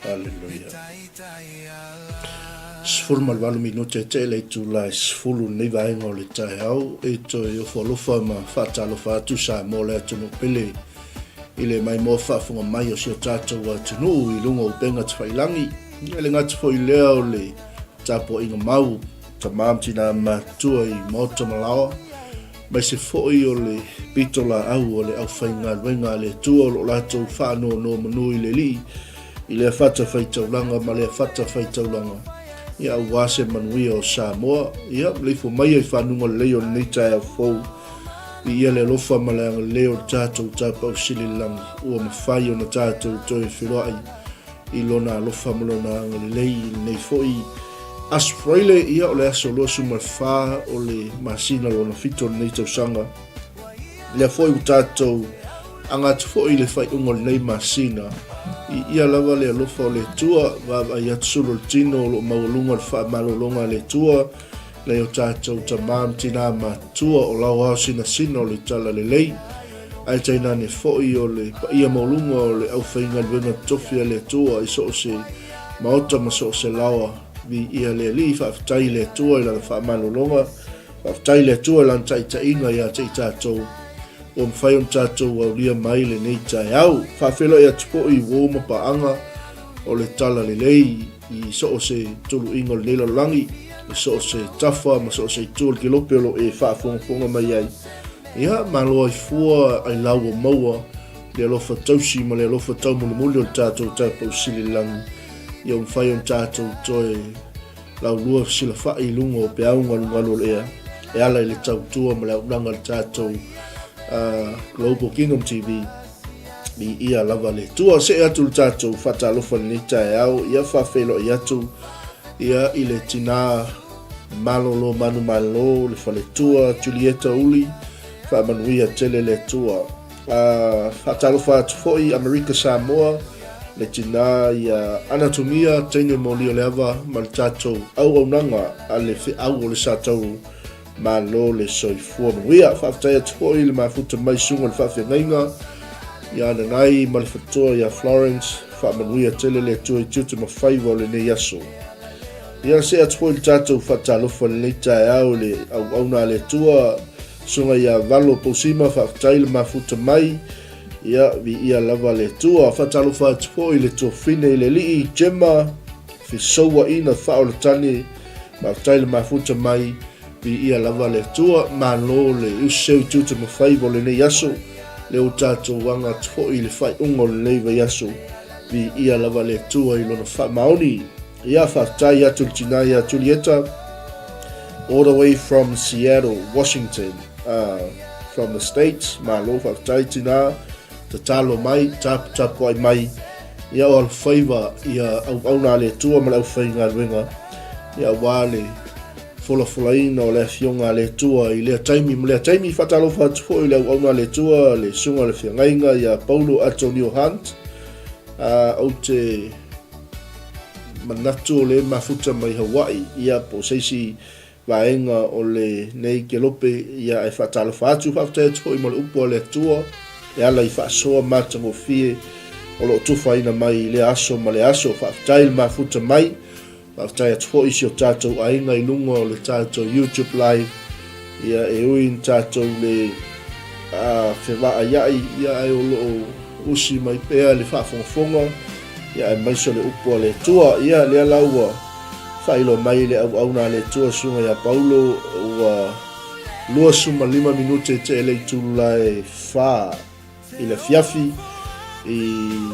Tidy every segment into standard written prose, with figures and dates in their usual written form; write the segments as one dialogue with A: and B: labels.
A: Aleluia. 18 minute e tele itula e 10 lenei vaega o le taeao e toe ofo alofa ma faatalofa atu Samoa le atunuu pele i le maimoa faafofoga mai o si o tatou atunuu i luga o upega tafailangi. E le gata foi lea o le tapuaiga mau tama ma tina matutua i maota ma laoa, aemaise foi o le pitolaau o le aufaigaluega a le Atua o lo o latou faanonomanu i le Alii i lea fatafaitaulaga ma lea fatafaitaulaga, ia aua se manuia o Samoa. Ia, maleifua maia i fanuga lelei o lenei taeao fou. Viia le alofa ma le agalelei o le tatou Tapaau Sili i le Lagi, ua mafai ona tatou toe feiloai i Lona alofa ma Lona agalelei i lenei foi Aso Faraile, ia o le aso 24 o le masina lona fito o lenei tausaga. Lea foi ua tatou aga atu foi i le faaiuga o lenei masina, i ia lava le alofa o le Atua, vaavaai atu sulu o le tino o lo o maualuga le faamalologa a le Atua, nai o tatou tama ma tinā matutua o lao ao sinasina o le Talalelei, ae tainane foi o le paia maualuga o le aufaigaluega totofi a le Atua i so o se maota ma so o se laoa. Viia le Alii, faafetai i le Atua i Lana faamalologa, faafetai i le Atua i Lana taitaiga ia te i tatou ua mafai ona tatou aulia mai lenei taeao. Faafeiloai atu foi i uo ma paaga o le Talalelei i so o se tuluiga o lenei lalolagi, i so o se tafa ma so o se itu o le kelope o lo o e faafogafoga mai ai. Ia, malo ai fua ai lau ua maua le alofa tausi ma le alofa taumolimoli o le tatou Tapaau Sili i le Lagi, ia ua mafai ona tatou toe laulua fesilafai i luga o peau galugalu o le ea e ala i le tautua ma le auaunaga a le tatou Global Kingdom TV. Viia lava le Atua. See atu le tatou faatalofa i lenei taeao, ia faafeiloai atu ia i le tina malolo manumalo le faletua Julieta Uli, faamanuia tele le Atua. Faatalofa atu foi Amerika Samoa, le tina ia Anatomia teine moli o le ava ma le tatou auaunaga a le feau o le Satauro. Malo le soifua manuia. Faafetai atu foi i le mafuta mai susuga i le faafeagaiga ia Nanai ma le fatoa ia Florence. Faamanuia tele le Atua i tiute ma faiva o lenei aso. Ia see atu foi le tatou faatalofa i lenei taeao i le auauna a le Atua, susuga ia Valo Pousima, faafetai le mafuta mai. Ia, viia lava le Atua. Faatalofa atu foi i le tuafine i le Alii, Gemma, fesouaina faaolatane, faafetai le mafuta mai, viia lava le Atua. Malo le useu i tiute ma faiva o lenei aso, lea ua tatou aga atu foi i le faaiuga o lenei vaiaso, viia lava le Atua i lona faamaoni. Ia, faafetai atu i le tina ia Julieta, all the way from Seattle, Washington, from the States. Malo, faafetai tina, tatalo mai, taputapuai mai, ia o alofaiva ia auauna a le Atua ma le aufaigaluega, ia aua le folafolaina o le afioga a le Atua i lea taimi ma lea taimi. Faatalofa atu foi i le auauna a le Atua, le susuga i le feagaiga ia Paulo Atonio Hunt. Ou te manatu o lea e mafuta mai Hawaii, ia po o se isi vaega o lenei kelope, ia ae faatalofa atu, faafetai atu foi mo le upu a le Atua e ala i faasoa matagofie o lo o tufaina mai i lea aso ma lea aso. Faafetai le mafuta mai, faafetai atu foi i si o tatou aiga i luga o le tatou YouTube live, ia e ui ina tatou le fevaaiai, ia ae o lo o usi mai pea le faafogafoga, ia aemaise o le upu a le Atua. Ia lea la ua faailoa mai le auauna a le Atua susuga ia Paulo ua 25 minute te le itula e 4 i le afiafi i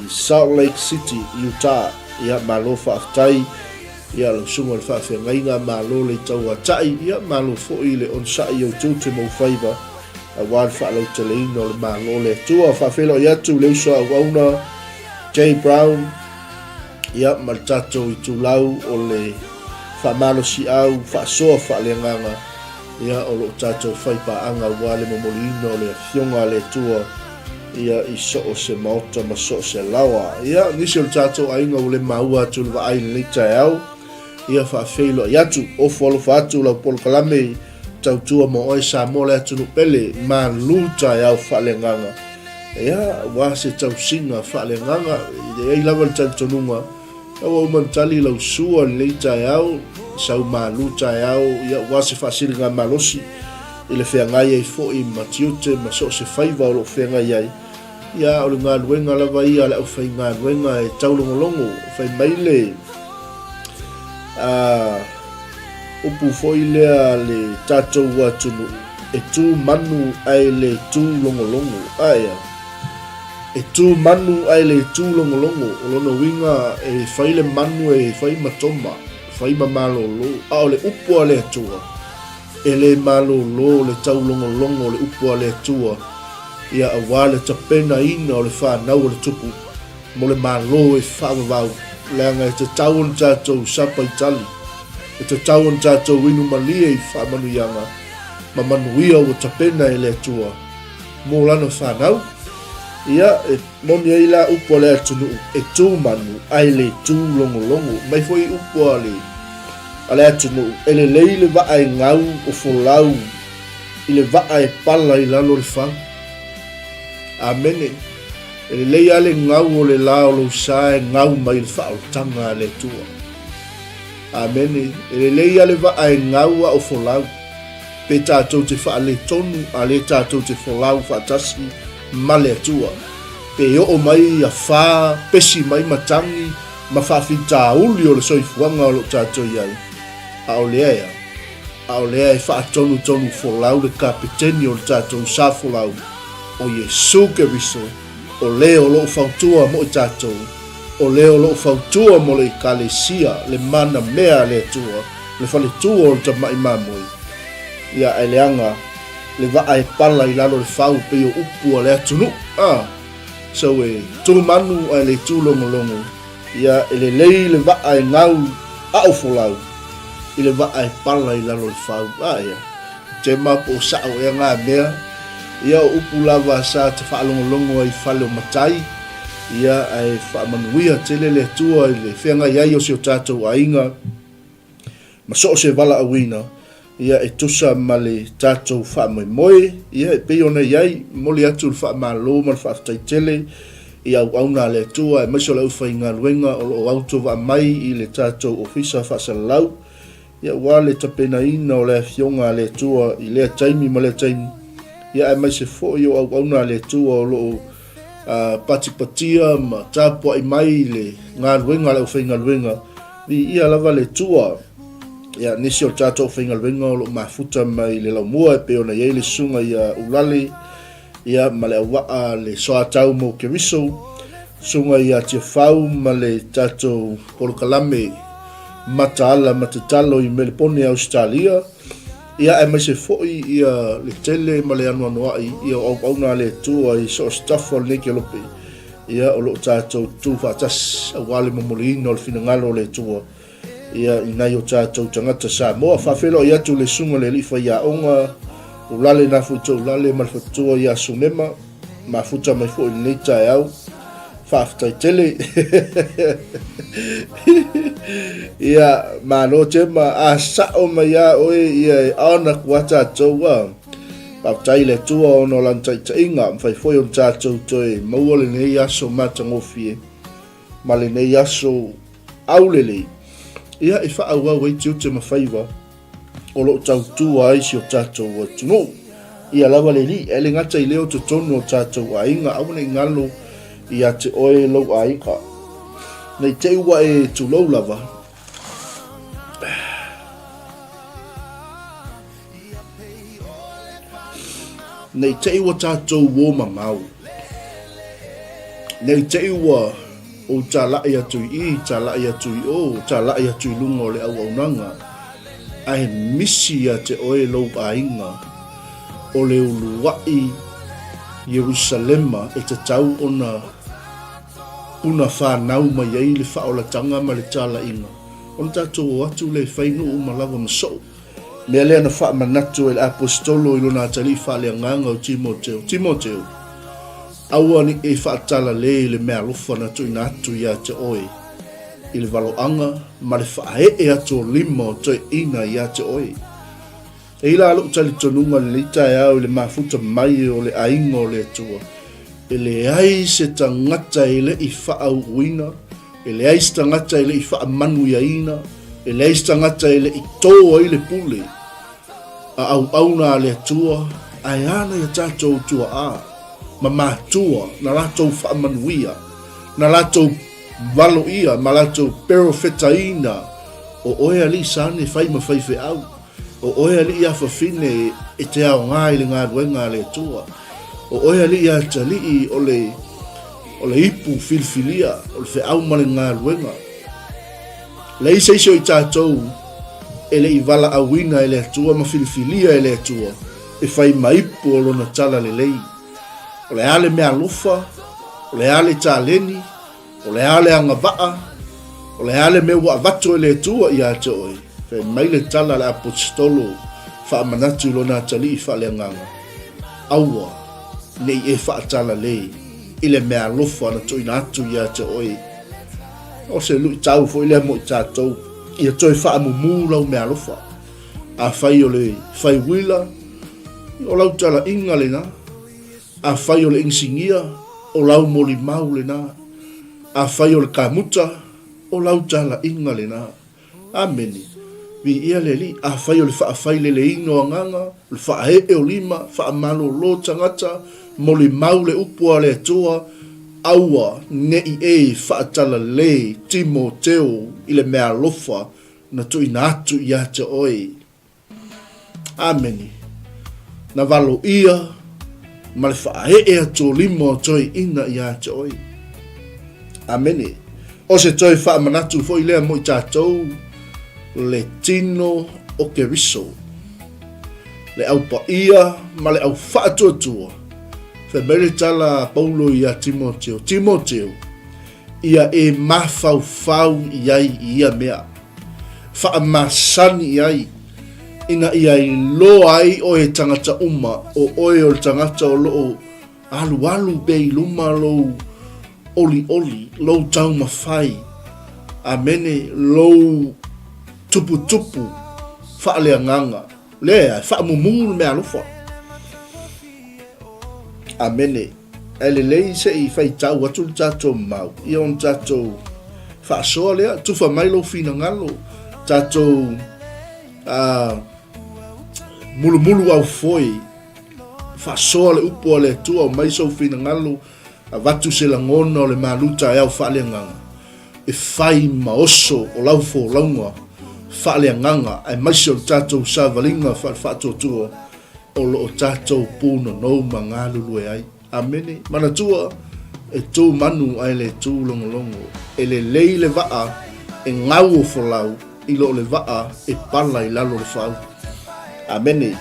A: Salt Lake City, Utah. Ia malo faafetai. Ia, lau susuga i le faafeagaiga, malo le tauatai, ia, malo foi le onosai i ou tiute ma ou faiva, aua le faalauteleina o le Malo o le Atua. Faafeiloai atu i le uso a auauna, Jay Brown, ia, ma le tatou itulau o le faamalosiau faasoa faaleagaga, ia, o lo o tatou faipaaga aua le momoliina o le Afioga a le Atua, ia, i so o se maota ma so o se laoa. Ia, nisi o le tatou aiga ua le maua atu i le vaai i lenei taeao, ia, faafeiloai atu, ofo alofa atu lau polokalame tautua mo oe Samoa le atunuu pele, malu taeao faaleagaga. Ia, aua se tausiga faaleagaga, e i ai lava le talitonuga, ua uma ona tali lau sua i lenei taeao, sau malu taeao, ia, aua se faasiligamalosi i le feagai ai foi ma tiute ma so o se faiva o lo o feagai ai. Ia, o le galuega lava ia a le aufaigaluega e taulogologo, fai mai le a, upu foi lea a le tatou atunuu, e tu manu ae le tu logologo. Ae a? E tu manu ae le tu logologo, o lona uiga e fai le manu e fai ma toma, fai ma malolo, a o le upu a le Atua, e le malolo le taulogologo o le upu a le Atua, ia aua le tapenaina o le fanau o le tupu mo le Malo e faavavau, leaga e tatau ona tatou sapaitali, e tatau ona tatou inu malie i faamanuiaga ma manuia ua tapena e le Atua mo lana fanau. Ia, e moni ai la upu a le atunuu, e tu manu ae le tu logologo. Mai foi upu a le a le atunuu, e lelei le vaa e gau o folau i le vaa e pala i lalo o le fau. Amene. E lelei lava le gau o le la o lou sa e gau mai i le faaolataga a le Atua. Amene. E lelei lava le vaa e gau a o folau, pe tatou te faaletonu a le tatou te folau faatasi ma le Atua. Pe oo mai afa, pesi mai matagi ma faafitauli o le soifuaga o lo o tatou i ai, a o lea ea? A o lea e faatonutonu folau le Kapeteni o le tatou sa folau, o Iesu Keriso, o le o lo o fautua mo i tatou, o le o lo o fautua mo le Ekalesia, le mana mea a le Atua, le faletua o le tamai mamoe. Ia, ae leaga le vaa e pala i lalo o le fau pei o upu a le atunuu, a! So e tu manu ae le tu logologo. Ia, e lelei le vaa e gau aʻo folau i le vaa e pala i lalo o le fau. A ia, tema po o saʻo ea ngā mea. Ia, o upu lava sa te faalogologo ai i fale o matai. Ia, ae faamanuia tele le Atua i le feagai ai o si o tatou aiga ma so o se valaauina, ia, e tusa ma le tatou faamoemoe, ia, e pei ona i ai, momoli atu le faamalo ma le faafetai tele i auauna a le Atua, aemaise o le aufaigaluega o lo o autovaa mai i le tatou Ofisa Faasalalau, ia, aua le tapenaina o le Afioga a le Atua i lea taimi ma lea taimi, ia, aemaise foi o auauna a le Atua o lo o patipatia ma tapuai mai i le galuega a le aufaigaluega. Viia lava le Atua. Ia, nisi o le tatou aufaigaluega o lo o mafuta mai le laumua e pei ona i ai le susuga ia Ulale, ia, ma le auvaa le Soatau mo Keriso, susuga ia Tiafau ma le tatou polokalame Mataala ma Tatalo i Melepone, Ausetalia, ia, aemaise foi ia le tele ma le anoanoai ia o auauna a le Atua i so o se tafa o lenei kelope. Ia, o lo o tatou tutu faatasi aua le momoliina o le finagalo o le Atua, ia, i nai o tatou tagata Samoa. Faafeiloai atu le Susuga le Alii Faiaoga, Ulale Nafuitoulale ma le Faletua ia Sunema, mafuta mai foi i lenei taeao. Faafetai tele. Ia, malo Tema, a sao mai a oe, ia e ona ku a tatou a. Faafetai i le Atua ona o Lana taitaiga, mafai foi ona tatou toe maua lenei aso matagofie ma lenei aso aulelei, ia e faaauau ai tiute ma faiva o lo o tautua ai si o tatou atunuu. Ia lava le Alii, ae le gata i lea o totonu o tatou aiga, aua ne i galo ia te oe lou aiga. Ne i te i ua e tulou lava, Ne i te i ua tatou uo mamao. Ne i te i ua... Ou talai atu i i, talai atu i o, talai atu i luga o le auaunaga, ae misi ia te oe lou aiga, o le uluai Ierusalema e tatau ona puna fanau mai ai le faaolataga ma le talaiga, ona tatou o atu lea e fai nuu ma lava ma soo. Mea lea na faamanatu e le Aposetolo i lona atalii faaleagaga o Timoteo, Timoteo, aua ne i e faatalalē i le meaalofa na tuuina atu ia te oe i le valoaga ma le faaee atu o lima o toeaiina ia te oe. E i la lou talitonuga i lenei taeao i le mafuta mai o le aiga o le Atua, e leai se tagata e le i faaauuina, E leai se tagata e le i faamanuiaina, e leai se tagata e le i tō ai le pule a auauna a le Atua, ae ana ia tatou tua'a ma matua na latou faamanuia, na latou valoia ma latou perofetaina, o oe alii sane fai ma faifeau, O oe alii afafine e te aoga i le galuega a le Atua. O oe alii atalii o le, o le ipu filifilia, o le feau ma le galuega. Leai se isi o i tatou e le i valaauina e le Atua ma filifilia e le Atua e fai ma ipu o lona tala lelei. O le a le meaalofa, o le a le taleni, O le a le agavaa, o le a le mea ua avatu e le Atua ia te oe? Fai mai le tala a le Aposetolo faamanatu i lona atalii faaleagaga, Aua ne i e faatalalē i le meaalofa na tuuina atu ia te oe. O se luitau foi lea mo i tatou, ia toe faamumū lau meaalofa. Afai o le fai uila, o lau talaiga lena. Afai o le inisinia, o lau molimau lena. Afai o le kamuta, o lau talaiga lena. Amene. Viia le Alii. Afai o le faafaileleina o agaga, o le faaee o lima, faamalolo tagata, molimau le upu a le Atua, aua ne i e faatalalē Timoteo i le meaalofa na tuuina atu ia te oe. Amene. Na valoia ma le faaee atu o lima o toeaiina ia te oe. Amene. O se toe faamanatu foi lea mo i tatou le tino o Keriso, le au paia ma le au faatuatua. Fai mai le tala a Paulo ia Timoteo, Timoteo, ia e mafaufau i ai i ia mea. Faamasani i ai, ina ia iloa ai oe e tagata uma o oe o le tagata o lo o alualu pea i luma lou olioli, lou taumafai, amene, lou tuputupu faaleagaga. Lea, e faamumu le meaalofa. Amene. Ae lelei se i faitau atu le tatou mau, ia ona tatou faasoa lea, tufa mai lou finagalo, tatou mulumulu aufoe, faasoa le upu a le Atua, aumai sou finagalo, avatu se lagona o le malu taeao faaleagaga, e fai ma oso o lau folauga faaleagaga, aemaise o le tatou savaliga faale-faatuatua, o lo o tatou pūnonou ma galulue ai. Amene. Manatua, e tū manu ae le tū logologo. E lelei le vaa e gau o folau i lo le vaa e pala i lalo o le fau. Amene.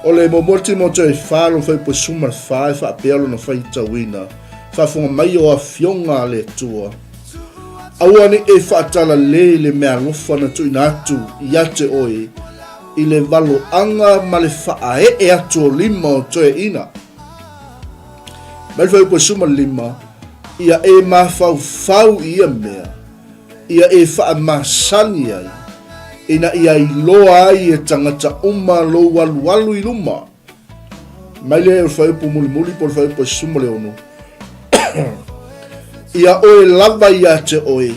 A: O le muamua Timoteo e fa lona fuaiupu 14 e faapea lona faitauina, Faafofoga mai o afioga a le Atua, aua ne i e faatalalē le meaalofa na tuuina atu ia te oe, i le valoaga ma le faaee atu o lima o toeaiina. Mai le fuaiupu 15, ia e mafaufau i ia mea, ia e faamasani ai, ina ia iloa ai e tagata uma lou alualu i luma. Mai le fuaiupu mulimuli po o le fuaiupu 16, ia oe lava ia te oe,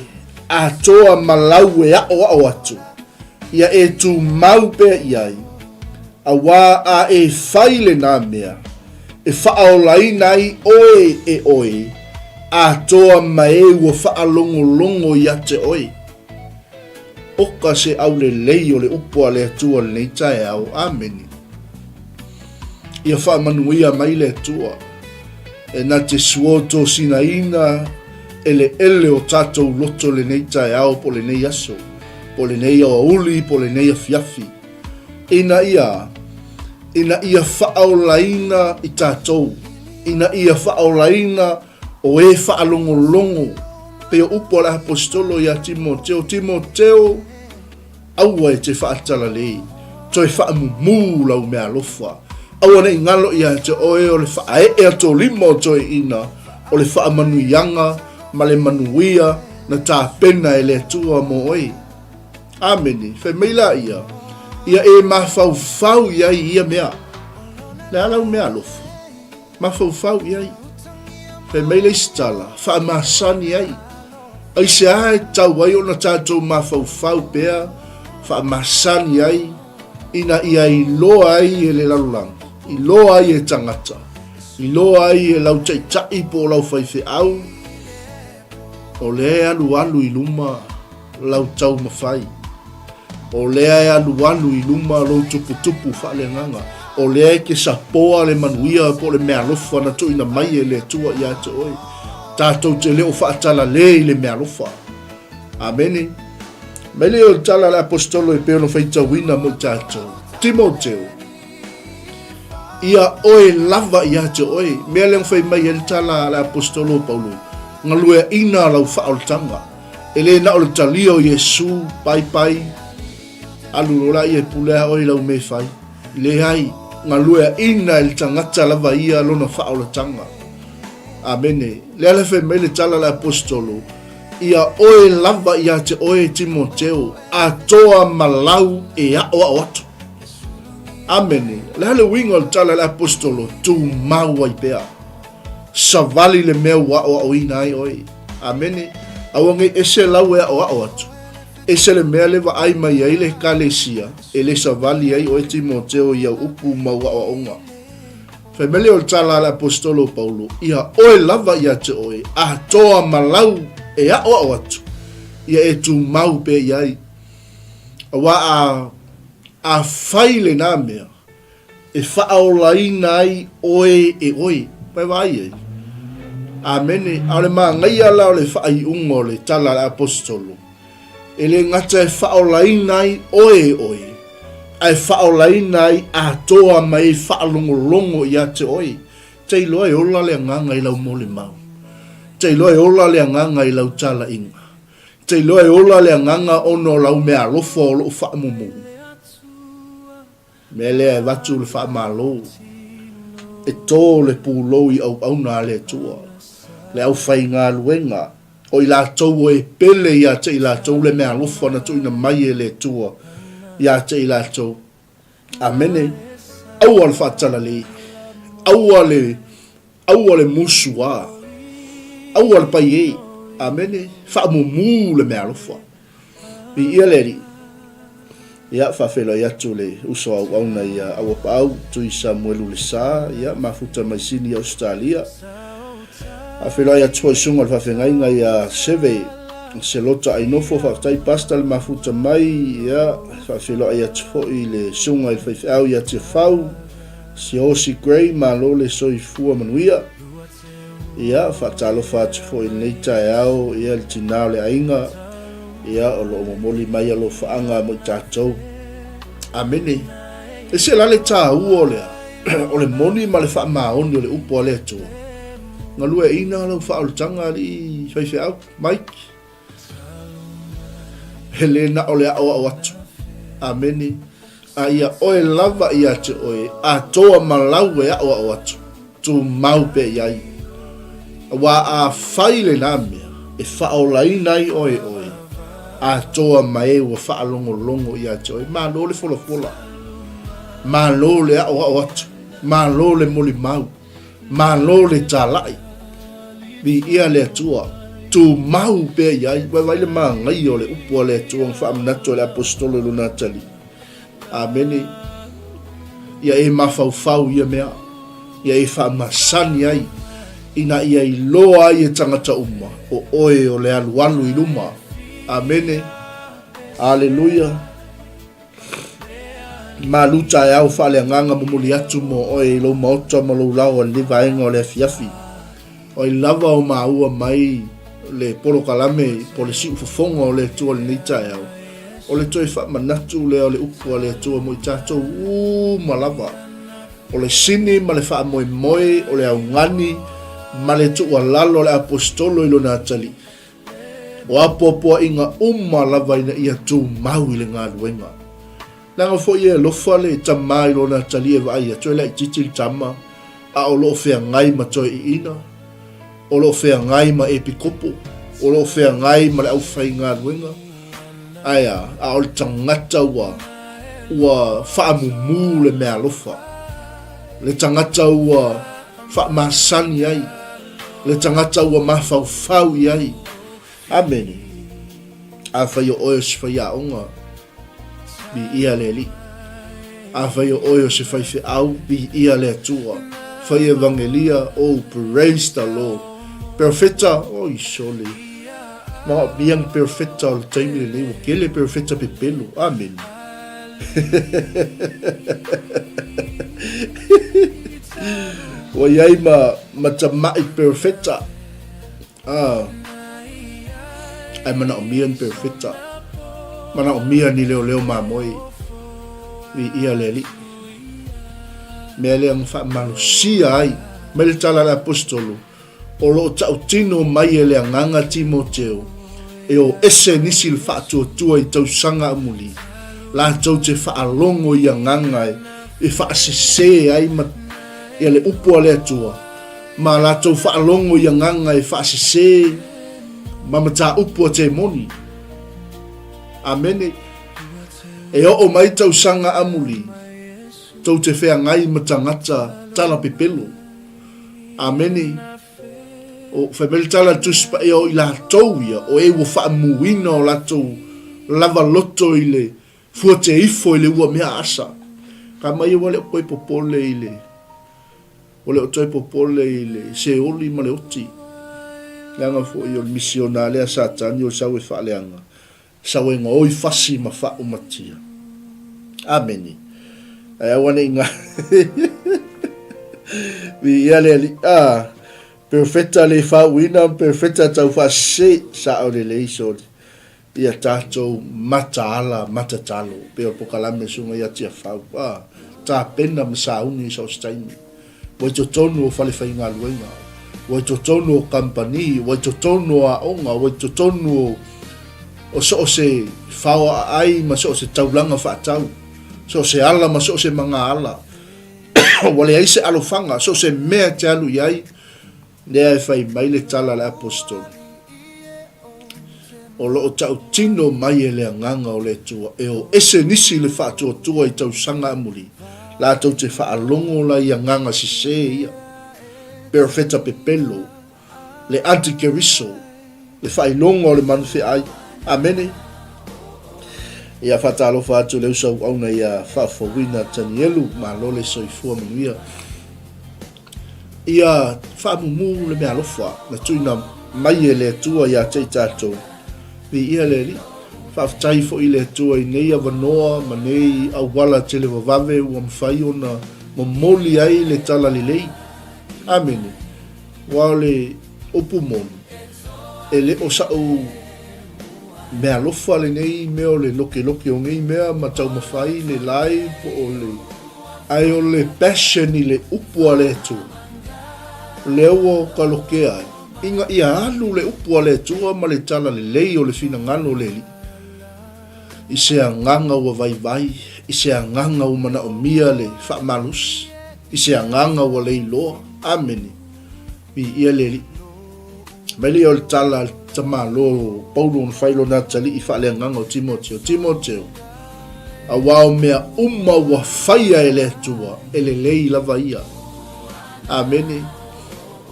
A: atoa ma lau e aʻoaʻo atu, ia e tumau pea i ai, auā a e fai lenā mea, e faaolaina ai oe e oe, atoa ma e ua faalogologo ia te oe. Oka se aulelei o le upu a le Atua lenei taeao. Amene. Ia faamanuia mai le Atua. E na te suo tosinaina. Eleele o tatou loto lenei taeao po o lenei aso, po o lenei aoauli po o lenei afiafi, ina ia, ina ia faaolaina i tatou, ina ia faaolaina o e faalogologo, pei o upu a le Aposetolo ia Timoteo, Timoteo, Aua e te faatalalei, toe faamumu lau meaalofa. Aua ne i galo ia te oe o le faaee atolima o toeaiina, o le faamanuiaga ma le manuia na tapena e le Atua mo oe. Amene. Fai mai laia, Ia e mafaufau i ai i ia mea. Le a lau meaalofa? Mafaufau i ai. Fai mai le isi tala, faamasani ai. Aisea e tatau ai ona tatou mafaufau pea, faamasani ai, ina ia iloa ai e le lalolagi, iloa ai e tagata, iloa ai e lau taitai po o lau faifeau, O lea e alualu i luma lau taumafai. O lea e alualu i luma lou tuputupu faaleagaga. O lea e te sapoa le manuia po o le meaalofa na tuuina mai e le Atua ia te oe. Tatou te le o faatalale i le meaalofa. Amene. Mai lea o le tala a le Aposetolo e pei ona faitauina mo i tatou. Timoteo, Ia oe lava ia te oe. Mea lea na fai mai ai le tala a le Aposetolo o Paulo, Galueaina lau faaolataga. E le na o le talia o Iesu, paipai, alu loa laia e pule a oe i lau mea e fai. Leai, galueaina e le tagata lava ia lona faaolataga. Amene. Lea la fai mai le tala a le Aposetolo, Ia oe lava ia te oe Timoteo, atoa ma lau e aʻoaʻo atu. Amene. O le a le uiga o le tala a le Aposetolo, tumau ai pea. Savali le mea ua aʻoaʻoina ai oe. Amene. Aua nei ese lau e aʻoaʻo atu. Ese le mea le vaai mai ai le Ekalesia, e le savali ai oe Timoteo i au upu ma au aʻoaʻoga. Fai mai lea o le tala a le Aposetolo o Paulo, Ia oe lava ia te oe, atoa ma lau e aʻoaʻo atu, ia e tumau pea i ai. Aua a, a fai lenā mea, e faaolaina ai oe e oe. Pai vaai ai. Amene. A o le manaia la o le faaiuga o le tala a le Aposetolo, e le gata e faaolaina ai oe e oe, ae faaolaina ai atoa ma e faalogologo ia te oe. Te iloa e ola le agaga i lau molimau. Te iloa e ola le agaga i lau talaiga. Te iloa e ola le agaga ona o lau meaalofa o loo faamumu. Mea lea e avatu le faamalo e to le pulou i auauna a le Atua, le aufaigaluega, o i latou o e pele ia te i latou le meaalofa na tuuina mai e le Atua ia te i latou. Amene. Aua le faatalalei. Aua le, aua le musuā. Aua le paiē. Amene. Faamumu le meaalofa. Viia le Alii. Ia, faafeiloai atu le uso auauna ia Auapaau, Tui Samuelu Lesa, ia, mafuta mai Sini, Ausetalia. Faafeiloai atu foi susuga o le faafeagaiga ia Seve Selota Ainofo, faafetai Pastor le mafuta mai, ia, faafeiloai atu foi le susuga i le faifeau ia Tiafau, Siaosi Gray, malo le soifua manuia. Ia, faatalofa atu foi i lenei taeao, ia, le tinā o le aiga, ia, o lo o momoli mai alofaaga mo i tatou. Amene. Ese la le tāua o le a? O le moni ma le faamaoni o le upu a le Atua. Galueaiina lau faaolataga alii faifeau, Mike. He le na o le aʻoaʻo atu. Amene. A ia oe lava ia te oe, atoa ma lau e aʻoaʻo atu, tumau pea i ai. Aua a fai lenā mea, e faaolaina ai oe e oe, atoa ma e ua faalogologo ia te oe. Malo le folafola. Malo le aʻoaʻo atu. Malo le molimau. Malo le talai. Viia le Atua. Tumau pea i ai. Vaivai le manaia o le upu a le Atua na faamanatu e le Aposetolo i lona atalii. Amene. Ia e mafaufau ia mea. Ia e faamasani ai ina ia iloa ai e tagata uma o oe o le alualu i luma. Amene. Aleluia. Malu taeao faaleagaga momoli atu mo oe i lou maota ma lou lao a lenei vaega o le afiafi. O ai lava o maua mai le polokalame po o le siufofoga o le Atua i lenei taeao, o le toe faamanatu lea o le upu a le Atua mo i tatou uma lava. O le sini ma le faamoemoe o le augani ma le tuualalo a le Aposetolo i lona atalii, o apoapoaiga uma lava ina ia tumau i le galuega. Leaga foi e alofa le tama i lona atalii e vaai atu e laitiiti le tama, a o lo o feagai ma toeaiina, o lo o feagai ma epikopo, o lo o feagai ma le aufaigaluega, ae a, a o le tagata ua, ua faamumu le meaalofa, le tagata ua faamasani ai, le tagata ua mafaufau i ai. Amene. Afai o oe o se faiaoga, Viia le Alii. Afai o oe o se faifeau, viia le Atua. Fai evangelia, oh praise the Lord. Perofeta, oi sole. Manaomia ni perofeta o le taimi lenei, ua tele perofeta pepelo. Amene. Ua i ai ma, ma tamai perofeta. Ah, ae manaomia ni perofeta, manaomia ni leoleo mamoe, viia le Alii. Mea lea na faamalosia ai mai le tala a le Aposetolo, o lo o tautino mai e le Agaga Timoteo, e o ese nisi le faatuatua i tausaga amuli, latou te faalogo i agaga e faasese ai ma ia le upu a le Atua, ma latou faalogo i agaga e faasese ma mataupu a temoni. Amene. E oo mai tausaga amuli, tou te feagai ma tagata tala pepelo. Amene. O, fai mai le tala a le Tusi Paia o i latou ia, o e ua faamuina o latou lava loto i le fuate ifo i le ua mea asa. Ka mai ua le o koe popole i le Ua le o toe popole i le seoli ma le oti, leaga foi o le misionale a Satani o le sau e faaleaga, sau e gaoi fasi ma faaumatia. Amene. Ae aua ne i nga Viia le Alii. Ah, perofeta le faauuina ma perofeta taufaasese, sao lelei soli. Ia tatou mataala matatalo, pei o le pokalame a Susuga ia Tiafau, a, tapena ma sauni i so o se taimi. Ua i totonu o falefaigaluega, ua i totonu o kamupani, ua i totonu o aoga, ua i totonu o, o so o se faoaaai ma so o se taulaga faatau, so o se ala ma so o se magaala. Ua leai se alofaga, so o se mea e te alu i ai, Lea e fai mai le tala a le Aposetolo, O lo o tautino mai e le Agaga o le Atua e o ese nisi le faatuatua i tausaga amuli, latou te faalogo la i agaga sese ia, perofeta pepelo, le antikeriso, le faailoga o le manufeai. Amene. Ia faatalofa atu le uso auauna ia Faafouina Tanielu, malo le soifua manuia. Ia faamumu le meaalofa na tuuina mai e le Atua ia te i tatou. Viia le Alii. Faafetai foi i le Atua i nei avanoa ma nei auala televavave ua mafai ona momoli ai le talalelei. Amene. Aua o le upu moni, e le o sa'u meaalofa lenei mea o le lokeloke o nei mea ma taumafai le live po o le Ae o le passion i le upu a le Atua, lea ua kalokea ai, ina ia alu le upu a le Atua ma le talalelei o le finagalo o le Alii, i se agaga ua vaivai, i se agaga ua manaomia le faamalosi, i se agaga ua leiloa. Amene. Viia le Alii. Mai lea o le tala a le tamalo o Paulo na fai lona atalii faaleagaga o Timoteo, Timoteo, auā o mea uma ua faia e le Atua, e lelei lava ia. Amene.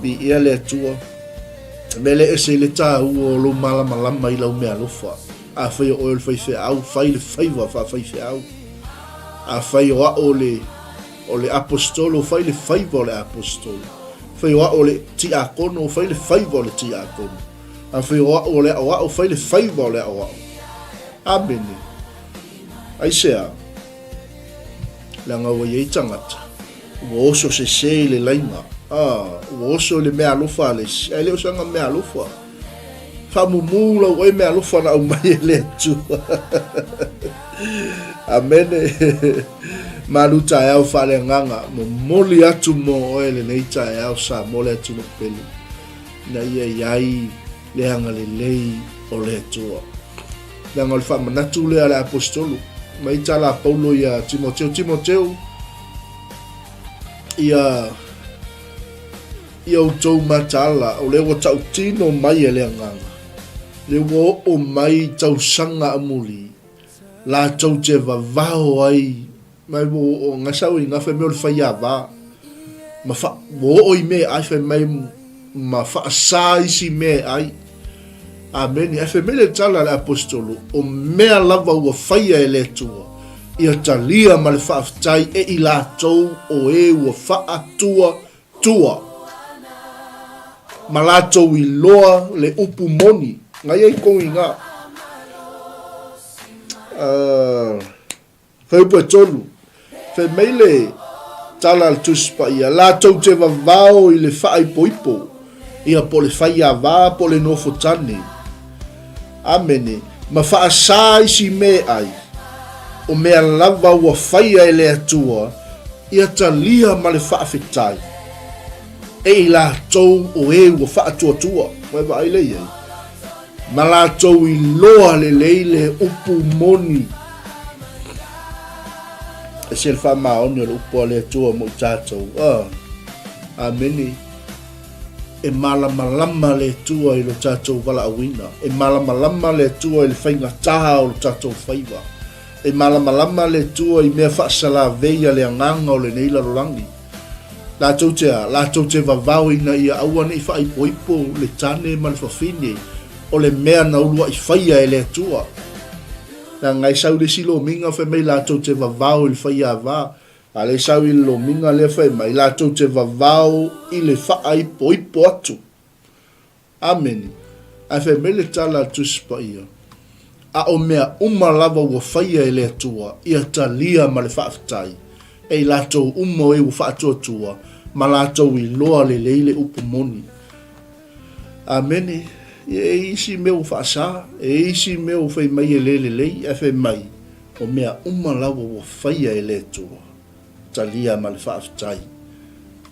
A: Viia le Atua. Mea lea ese i le tāua o lou malamalama i lau meaalofa. Afai o oe o le faifeau, fai le faiva faafaifeau. Afai o a'o le O le aposetolo, fai le faiva o le aposetolo. Fai o a'o o le tiakono, fai le faiva o le tiakono. Afai o a'o o le aʻoaʻo, fai le faiva o le aʻoaʻo. Amene. Aisea? Leaga ua i ai tagata, ua oso sese i le laina, a, ua oso i le meaalofa a le isi, ae le o sana meaalofa. Faamumu lau oe mealofa na aumai e le Atua. Amene. Malu taeao faaleagaga, momoli atu mo oe lenei taeao Samoa le atunuu pele, ina ia i ai le agalelei o le Atua. Leaga o le faamanatu lea a le Aposetolo, mai tala a Paulo ia Timoteo, Timoteo, ia ia outou mataala, o lea ua tautino mai e le Agaga, le ua oo mai tausaga amuli, latou te vavao ai, mai ua oo ngai sau i fai mai o le faiava, ma fa, ua oo i mea e ai, fai mai ma faasa isi mea e ai. Amene. Ae fai mai le tala a le Aposetolo, o mea lava ua faia e le Atua, ia talia ma le faafetai e i latou o e ua faatua tua, ma latou iloa le upu moni. Ngai ai kogi nga. Uh, Fuaiupu e 3, Fai mai le tala a le Tusi Paia, latou te vavao i le faaipoipo, ia po o le faiava po o le nofotane. Amene. Ma faasā isi mea e ai, o mea lava ua faia e le Atua, ia talia ma le faafetai e i latou o e ua faatuatua. Ua e vaai lea i ai? Ma latou iloa lelei le upu moni. Ese le faamaoni o le upu a le Atua mo i tatou. Ah, amene. E malamalama le Atua i lo tatou valaauina. E malamalama le Atua i le faigatā o lo tatou faiva. E malamalama le Atua i mea faasalavei a le agaga o lenei lalolagi. Latou te a? Latou te vavao ina ia aua ne i faaipoipo le tane ma le fafine o le mea na uluaʻi faia e le Atua. Leaga e sau le isi lomiga fai mai latou te vavao i le faiava, a le sau i le lomiga lea fai mai latou te vavao i le faaipoipo atu. Amene. Ae fai mai le tala a le Tusi Paia, A o mea uma lava ua faia e le Atua, ia talia ma le faafetai, e i latou uma o e ua faatuatua, ma latou iloa lelei le upu moni. Amene. Ia, e i isi mea ua faasa, e i isi mea ua fai mai e le lelei, ae fai mai, o mea uma lava ua faia e le Atua. Talia ma le faafetai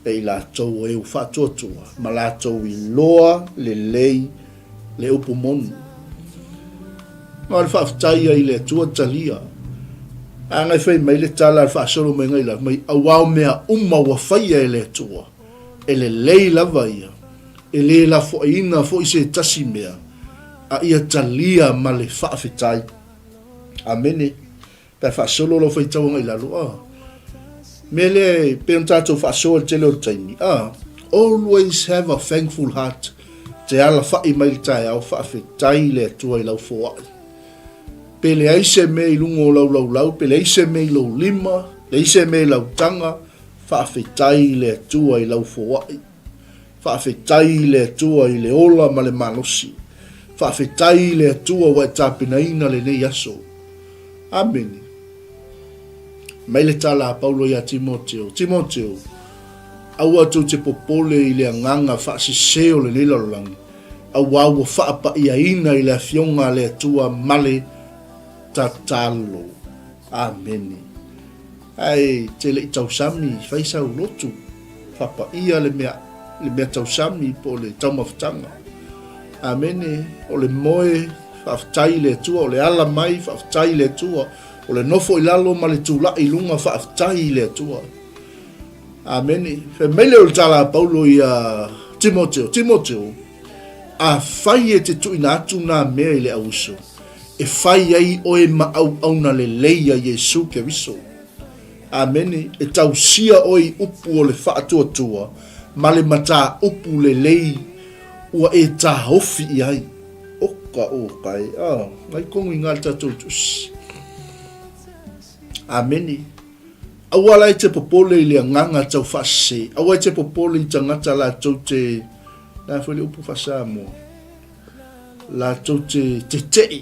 A: e i latou o e ua faatuatua ma latou iloa lelei le upu moni. Ma o le faafetai ia i le Atua talia. A ngai fai mai le tala a le faasolo mai ngai lalo mai, auā o mea uma ua faia e le Atua, e lelei lava ia, e le lafoaiina foi se tasi mea, a ia talia ma le faafetai. Amene. Pe a faasolo lau faitauga i lalo, ah. Mea lea e pei ona tatou faasoa i le tele o le taimi, ah. Always have a thankful heart, te alafai mai le taeao, faafetai i le Atua i lau foai. Pe leai se mea i luga o lau laulau, pe leai se mea i lou lima, leai se mea i lau taga, faafetai i le Atua i lau foai. Faafetai i le Atua i le ola ma le malosi. Faafetai i le Atua ua e tapenaina lenei aso. Amene. Mai le tala a Paulo iā Timoteo, Timoteo, aua tou te popole i le agaga faasese o lenei lalolagi, auā ua faapaiaina i le Afioga a le Atua ma le tatalo. Amene. Ae te le i tausami, fai sau lotu, faapaia le mea, le mea tausami po o le taumafataga. Amene, o le moe, faafetai i le Atua, o le ala mai, faafetai i le Atua, o le nofo i lalo ma le tulai i luga, faafetai i le Atua. Amene. Fai mai lea o le tala a Paulo ia Timoteo, Timoteo, afai e te tuuina atu nā mea i le auuso, e fai ai oe ma auauna lelei a Iesu Keriso. Amene. E tausia oe i upu o le faatuatua ma le mataupu lelei ua e taofi i ai. Oka oka e, ah, ngai kongu i ngā le tatou tusi. Amene. Aua la e te popole i le agaga tau faasese, aua e te popole i tagata latou te, la foi le upu faa-Samoa, latou te teteʻe,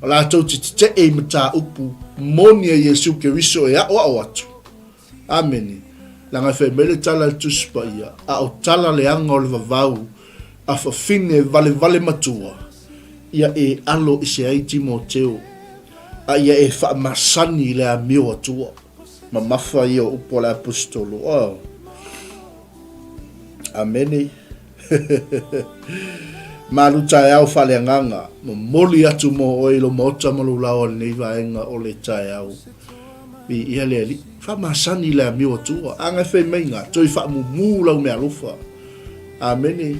A: latou te teteʻe i mataupu moni a Iesu Keriso e aʻoaʻo atu. Amene. Leaga e fai mai le tala a le Tusi Paia, a o tala leaga o le vavau a fafine valevale matua. Ia e alo ese ai Timoteo, a ia e faamasani i le amio Atua. Mamafa ia o upu a le Aposetolo. Oh. Amene. Malu taeao faaleagaga, momoli atu mo oe i lo maota ma lou laoa i lenei vaega o le taeao. Viia le Alii. Faamasani i le amio Atua. A na fai mai ga, toe faamumu lau meaalofa. Amene.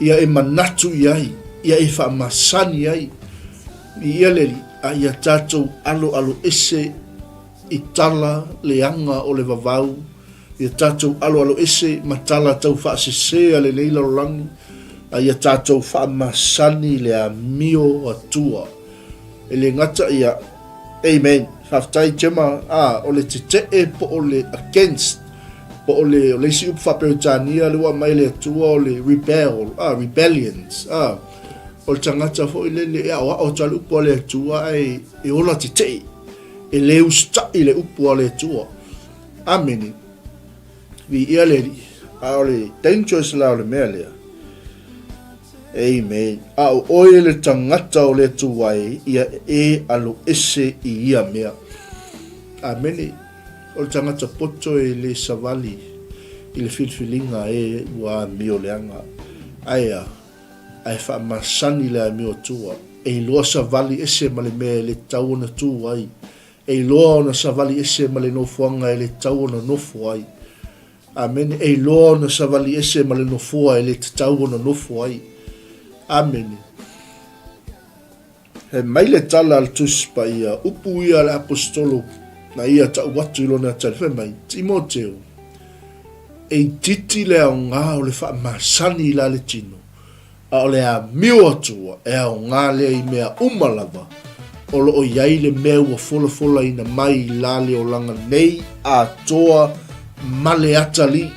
A: Ia e manatu i ai, ia e faamasani ai. Viia le Alii, a ia tatou aloalo ese i tala leaga o le vavau, ia tatou aloalo ese ma tala tau faasese a lenei lalolagi, a ia tatou faamasani i le amio Atua. E le gata ia, Amen. Faafetai Gemma, a, o le tetee po o le against, po o le, o le isi upu faa-Peretania lea ua aumai e le Atua o le rebel, a, rebellions, a, o le tagata foi lele e aoao atu lava le upu a le Atua ae e ola tetee, e le usitai le upu a le Atua. Amene. Viia le Alii. A o le dangerous la o le mea lea. Amen. A o oe le tagata o le Atua e, ia e alo ese i ia mea. Amene. O le tagata poto e le savali i le filifiliga e ua amio leaga. Aea, ae faamasani le amio Atua. E iloa savali ese ma le mea e le tatau ona tu ai. E iloa ona savali ese ma le nofoaga e le tatau ona nofo ai. Amene. E iloa ona savali ese ma le nofoa e le tatau ona nofo ai. Amene. He mai le tala a le Tusi Paia, upu ia a le Aposetolo na ia tau atu i lona tali, fai mai, Timoteo, e itiiti le aoga o le faamasani i la le tino, A o le amio Atua e aoga lea i mea uma lava, o lo o i ai le mea ua folafolaina mai i la le olaga nei atoa ma le atalii.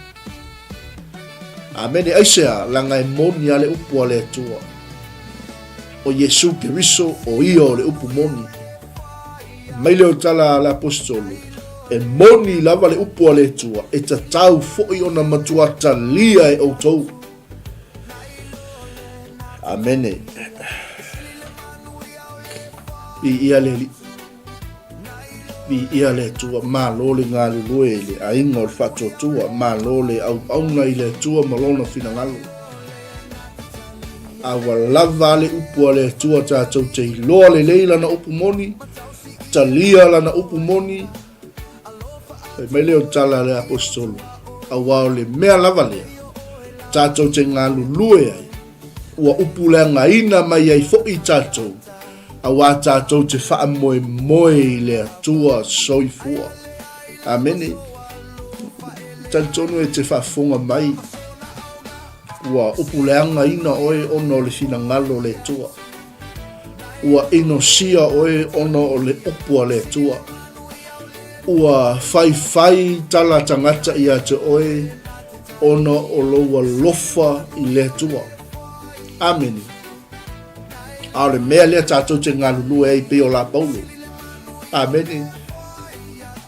A: Amene. Aisea, laga e moni a le upu a le Atua. O Iesu Keriso, o ia o le upu moni. Mai lea o tala a le Aposetolo, e moni lava le upu a le Atua, e tatau foi ona matua talia e outou. Amene. Viia le Alii. Viia le Atua. Malo le galulue i le aiga o le faatuatua. Malo le auauna i le Atua ma lona finagalo. A ua lava le upu a le Atua tatou te iloa lelei lana upu moni, talia lana upu moni, Fai mai lea o tala a le Aposetolo, auā o le mea lava lea tatou te galulue ai, ua upuleagaina mai ai foi tatou, auā tatou te faamoemoe i le Atua soifua. Amene. Talitonu e te faafofoga mai, ua upuleagaina oe ona o le finagalo o le Atua. Ua inosia oe ona o le upu a le Atua. Ua faifai tala tagata ia te oe ona o lou alofa i le Atua. Amene. A o le mea lea tatou te galulue ai pei o la Paulo. Amene.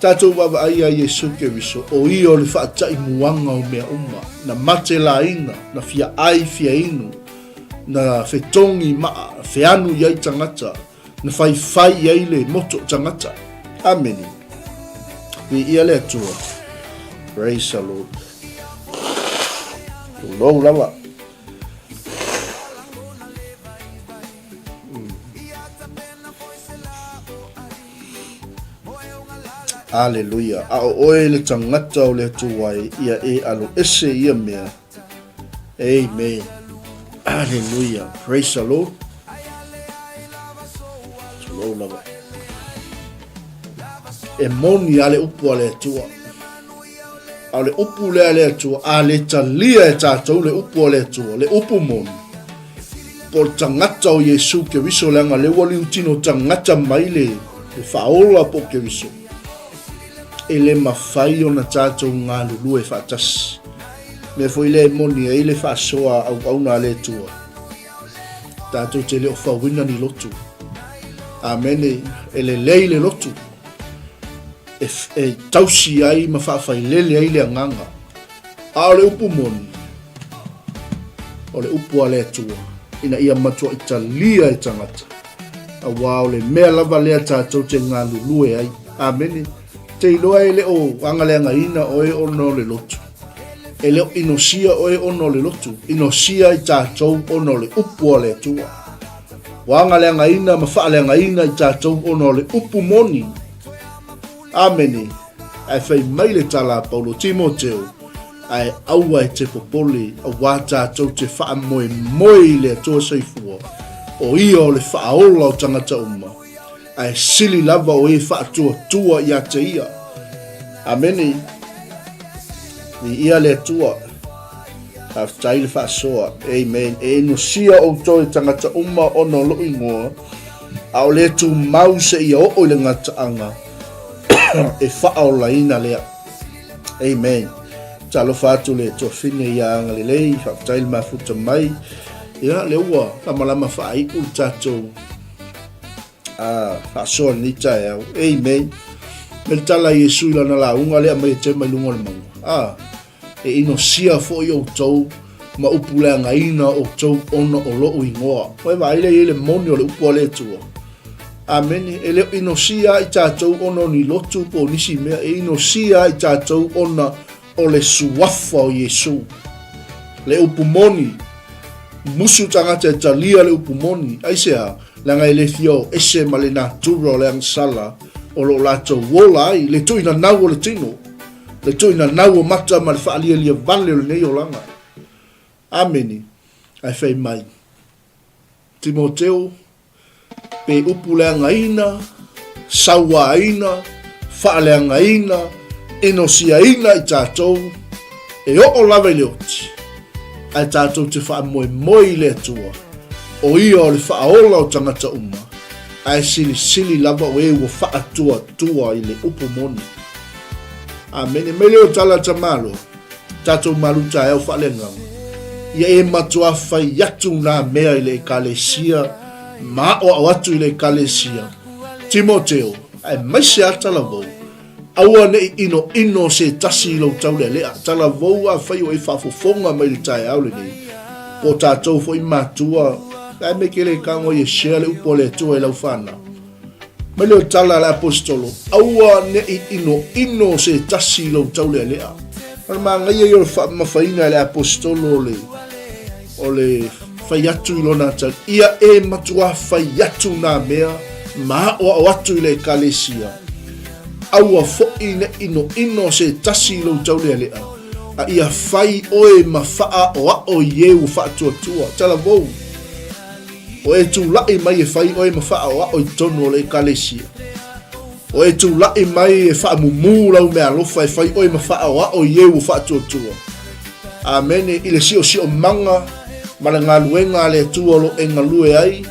A: Tatou vaavaai ia Iesu Keriso, o ia o le faataimuaga o mea uma, na mate laina, na fia ai fia inu, na fetogi maa, feanu i ai tagata, na faifai i ai le moto tagata. Amene. Viia le Atua. Praise the Lord. Tulou lava. Aleluia. A o oe le tagata o le Atua e, ia e alo ese ia mea. Amen. Hallelujah. Praise the Lord. Tulou lava. E moni a le upu a le Atua. A o le upu lea a le Atua, a le talia e tatou le upu a le Atua, le upu moni, po o le tagata o Iesu Keriso, leaga lea ua liutino tagata mai le, le faaola po o Keriso. E le mafai ona tatou galulue faatasi. Mea foi lea e moni ai le faasoa auauna a le Atua. Tatou te le o fauina ni lotu. Amene, e lelei le lotu. E, e tausi ai ma faafailele ai le agaga. A o le upu moni, o le upu a le Atua. ina ia matuai talia e tagata, auā o le mea lava lea tatou te galulue ai. Amene. Te iloa e le o agaleagaina oe ona o le lotu. E le o inosia oe ona o le lotu, inosia i tatou ona o le upu a le Atua. Ua agaleagaina ma faaleagaina i tatou ona o le upu moni. Amene. Ae fai mai le tala a Paulo Timoteo, ae aua e te popole, auā tatou te faamoemoe i le Atua soifua, o Ia o le faaola o tagata uma, ae sili lava o e faatuatua ia te Ia. Amene. Viia le Atua. Faafetai le faasoa. Amen. E inosia outou e tagata uma ona o lou igoa, a o le tumau seia oo i le gataaga e faaolaina lea. Amen. Talofa atu le tuafine ia agalelei, faafetai le mafuta mai. Ia, lea ua lamalama faaiu le tatou faasoa lenei taeao. Amen. Me le tala a Iesu i lana lauga lea mai e tema i luga o le mauga. Ah, E inosia foi outou ma upu leagaina outou ona o lou igoa. Ua e vaai lea i ai le moni o le upu a le Atua. Amene. E le o inosia ai tatou ona o ni lotu po o nisi mea, e inosia ai tatou ona o le suafa o Iesu. Le upu moni, musu tagata e talia le upu moni. Aisea? Leaga e le fia o ese ma le natura o le agasala o lo o latou ola ai, le tuuina nau o le tino. Le tuuina nau o mata ma le faalialia vale o lenei olaga. Amene. Ae fai mai, Timoteo, pe upu leagaina, sauaina, faaleagaina, inosiaina i tatou, e oo lava i le oti, ae tatou te faamoemoe i le Atua, o Ia o le faaola o tagata uma, ae silisili lava o e ua faatuatua i le upu moni. Amene. Mai lea o tala a Tamaloa, tatou malu taeao faaleagaga, ia e matuā fai atu nā mea i le Ekalesia ma aʻoaʻo atu i le Ekalesia. Timoteo, aemaise a talavou, aua ne i ʻinoʻino se tasi i lou taulealea. Talavou afai o e faafofoga mai i le taeao lenei, po o tatou foi matua, ae me ke le tago ia share le upu a le Atua i lau fanau. Mai lea o tala a le Aposetolo, Aua ne i ʻinoʻino se tasi i lou taulealea. O le manaia ia o le faamamafaina e le Aposetolo o le, o le fai atu i lona tali, ia e matuā fai atu nā mea ma aʻoaʻo atu i le Ekalesia. Aua foi ne i ʻinoʻino se tasi i lou taulealea, a ia fai ʻoe ma faaʻoaʻo i e ua faatuatua. Talavou. O e tulaʻi mai e fai ʻoe ma faaʻoaʻo i totonu o le ʻEkalesia. O e tulaʻi mai e faamumū lau meaalofa e fai ʻoe ma faaʻoaʻo i e ua faatuatua. Amene. I le siosiomaga ma le galuega a le Atua o lo e galue ai,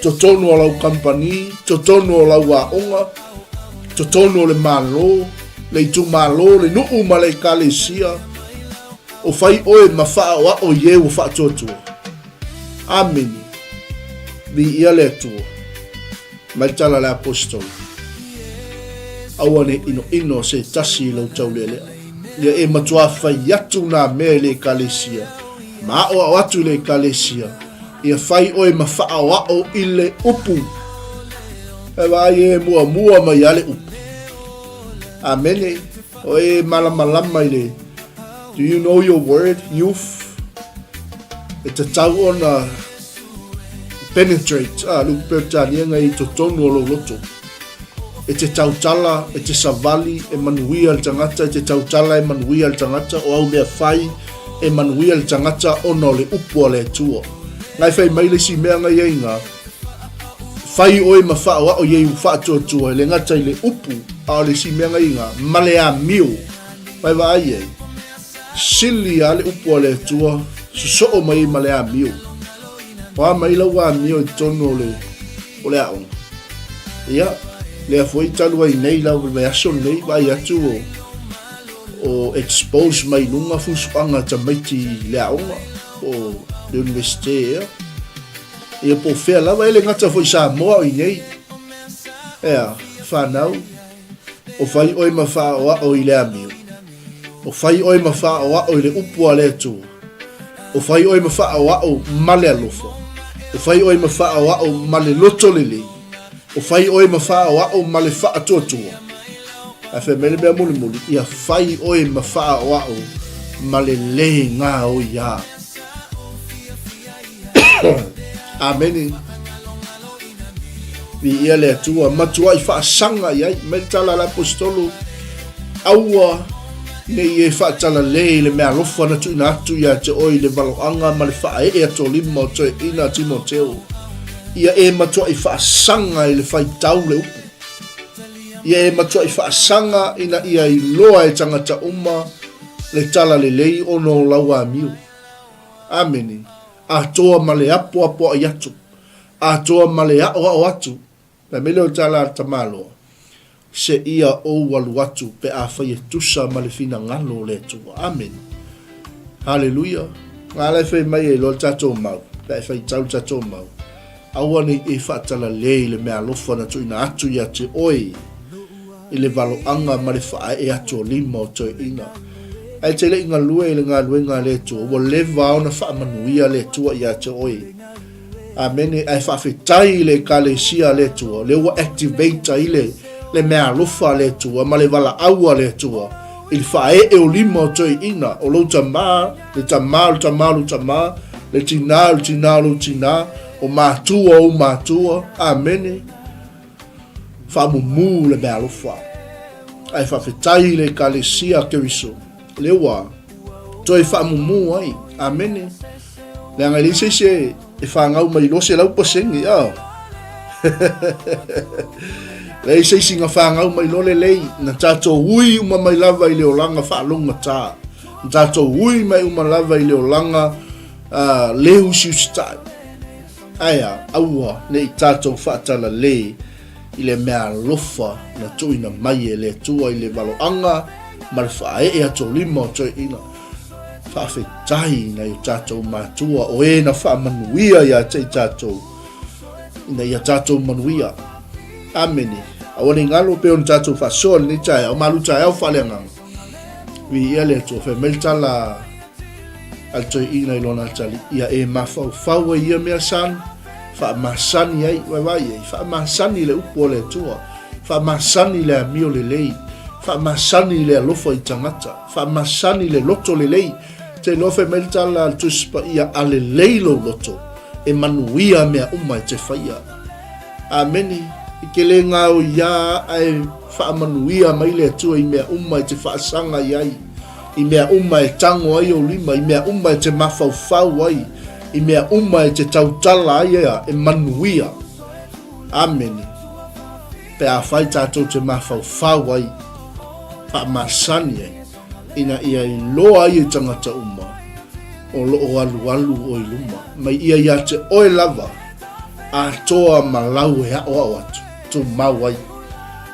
A: totonu o lau kamupani, totonu o lau aoga, totonu o le Malo, le itumalo, le nuu ma le ʻEkalesia, o fai ʻoe ma faaʻoaʻo i e ua faatuatua. Amene. Viia le Atua. Mai tala le Aposetolo. Aua ne ʻinoʻino se tasi i lou taulealea. Ia e matuā fai atu nā mea i le Ekalesia, ma aʻoaʻo atu i le Ekalesia, ia fai ʻoe ma faaʻoaʻo i le upu. E vaai e muamua mai a le upu. Amene. O e malamalama i le Do you know your word, youth? E tatau ona penetrate, ah, le upu Peretania ngai i totonu o lou loto. E te tautala, e te savali, e manuia le tagata, e te tautala e manuia le tagata, o au mea fai, e manuia le tagata ona o le upu a le Atua. Ngai fai mai le isi mea ngai ai ngā, fai oe ma whaoao i ei u whaatuatua, e le ngata i le upu, a o le isi mea ngai ngā, ma le amio, Mai vaai ai, sili a le upu a le Atua, sosoo mai ai ma le amio. O a mai lau amio i totonu o le, o le aoga. Ia, lea foi talu ai nei lau vaiaso lenei, vaai atu o, o expose mai luga fusuaga tamaiti i le aoga, po o le universite ea. Ia po o fea lava, e le gata foi i Samoa o i nei. Ea, whanau, O fai ʻoe ma faaʻoaʻo i le amio. O fai ʻoe ma faaʻoaʻo i le upu a le Atua. O fai ʻoe ma faaʻoaʻo ma le alofa. O fai oe ma faaoao ma le loto lelei. O fai oe ma faaoao ma le faatuatua. Ae fai mai le mea mulimuli, ia fai oe ma faaoao ma le lē gaoiā. Amene. Viia le Atua, matuai faasaga i ai. Mai le tala a le Aposetolo, aua ne i e faatalale i le meaalofa na tuuina atu ia te oe i le valoaga ma le faaee atolima o toeaiina a Timoteo. Ia e matuai faasaga i le faitau le upu. Ia e matuai faasaga ina ia iloa e tagata uma le tala lelei ona o lau amio. Amene. Atoa ma le apoapoai atu. Atoa ma le aoao atu. Fai mai lea o le tala a le tamaloa, Seia ou alu atu pe afai e tusa ma le finagalo o le Atua. Amene. Haleluia. Nga la e fai mai ai loa le tatou mau, pe a e faitau le tatou mau, aua ne i e faatalale i le meaalofa na tuuina atu ia te oe i le valoaga ma le faaee atu o lima o toeaiina. Ae te le i galue i le galuega a le Atua, ua leva ona faamanuia le Atua ia te oe. Amene. Ae faafetai i le Ekalesia a le Atua, lea ua activate ai le, le meaalofa a le Atua ma le valaau a le Atua i le faaee o lima o toeaiina, o lou tamā, le tamā o le tamā o lou tamā, le tinā o le tinā o lou tinā, o matua o ou matua. Amene. Faamumu le meaalofa. Ae faafetai i le Ekalesia a Keriso, lea ua toe faamumu ai. Amene. Leaga e leai se isi e fanau mai 200%, oh. Leai se isi na fanau mai loa lelei, na tatou ui uma mai lava i le olaga faalogogata. Na tatou ui mai uma lava i le olaga uh, le usiusitai. Ae a, aua ne i tatou faatalalē i le meaalofa na tuuina mai e le Atua i le valoaga ma le faaee atolima o toeaiina. Faafetai i nai o tatou matua o e na faamanuia ia te i tatou ina ia tatou manuia. Amene. Aua ne i galo pei ona tatou faasoa i lenei taeao, malu taeao faaleagaga. Viia le Atua, fai mai le tala a le toeaina i lona atalii, ia e mafaufau ai ia mea son, faamasani ai, vaivai ai, faamasani le upu a le Atua, faamasani le amio lelei, faamasani le alofa i tagata, faamasani le loto lelei. Te iloa fai mai le tala a le Tusi Paia, a lelei lou loto, e manuia mea uma e te faia. Amene. I ke le gaoiā ae faamanuia mai le Atua i mea uma e te faasaga i ai, i mea uma e tango ai ou lima, i mea uma e te mafaufau ai, i mea uma e te tautala ai ea, e manuia. Amene. Pe afai tatou te mafaufau ai, faamasani ai, ina ia iloa ai e tagata uma o lo o alualu oe i luma, mai ia ia te oe lava, atoa ma lau e aʻoaʻo atu, tumau ai.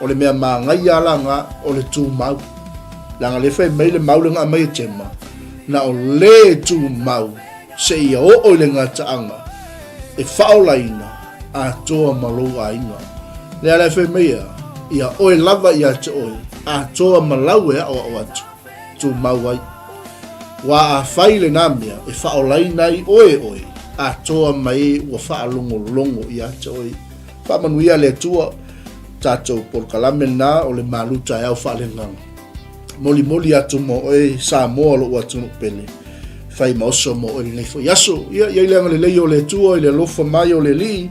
A: O le mea māgaia la ga, o le tumau. Leaga lea fai mai le mau le ga aumai e Tema, na o le tumau seia oo i le gataaga e faaolaina atoa ma lou aiga. Lea la e fai mai ea, ia oe lava ia te oe, atoa ma lau e aʻoaʻo atu, tumau ai. Ua afai lena mea e faaolaina ai oe oe, atoa ma e ua faalogologo ia te oe. Faamanuia le Atua, tatou polokalame lena o le malu taeao faaleagaga. Molimoli atu mo oe Samoa lou atunuu pele. Fai ma oso mo oe lenei foi aso. Ia, ia i le agalelei o le Atua i le alofa mai o le Alii,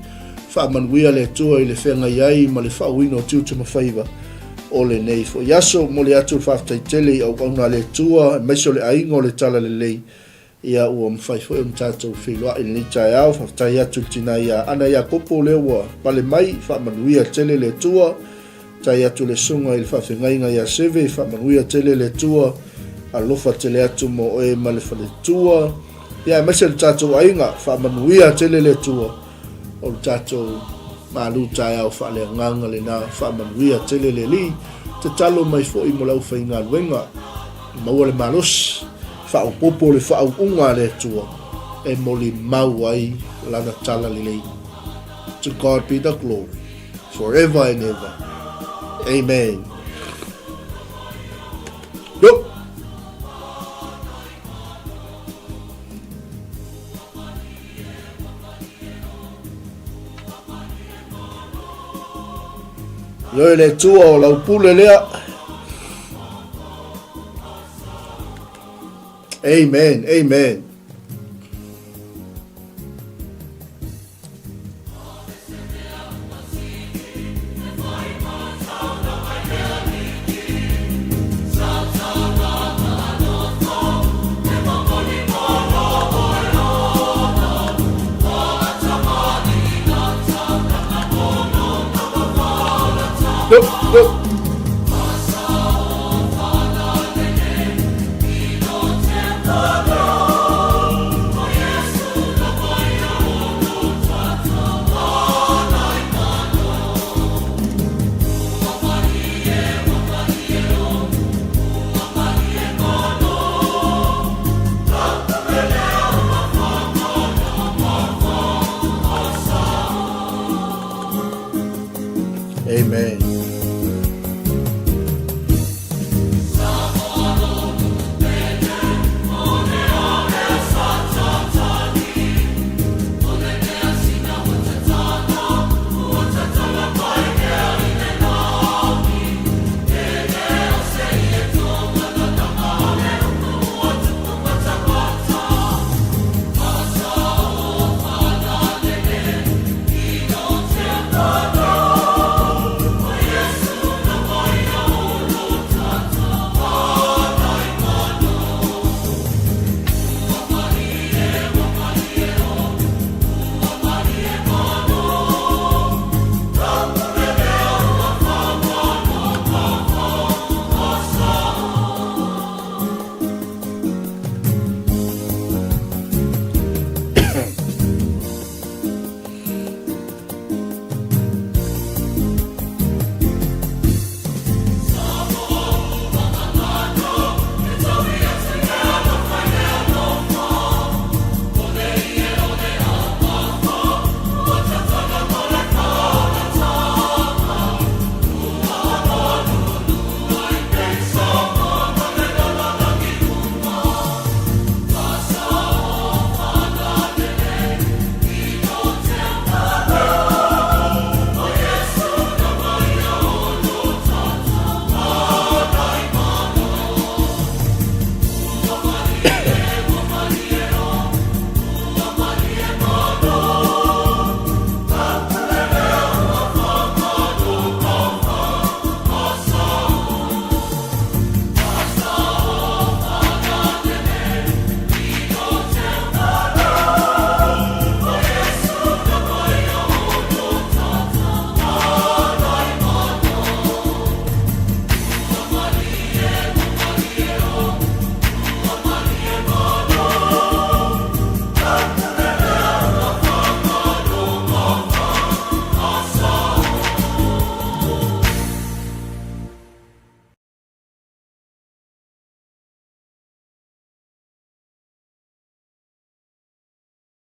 A: faamanuia le Atua i le feagai ai ma le faauina o tiute ma faiva o lenei foi aso. Momoli atu le faafetai tele i auauna a le Atua, aemaise o le aiga o le Talalelei, ia ua mafai foi ona tatou feiloai i lenei taeao. Faafetai atu i le tina ia Ana Iakopo lea ua pale mai, faamanuia tele le Atua. Faafetai atu i le susuga i le faafegaiga ia Seve, faamanuia tele le Atua, alofa tele atu mo oe ma le faletua. Ia aemaise le tatou aiga, faamanuia tele le Atua. O le tatou malu taeao faaleagaga lena, faamanuia tele le Alii. Tatalo mai foi mo le aufaigaluega, maua le malosi, faaopoopo le faauuga a le Atua e molimau ai lana tala lelei. To God be the glory forever and ever. Amen. Yo. Ioe le Atua o lau pule lea. Amen. Amen. Go, go.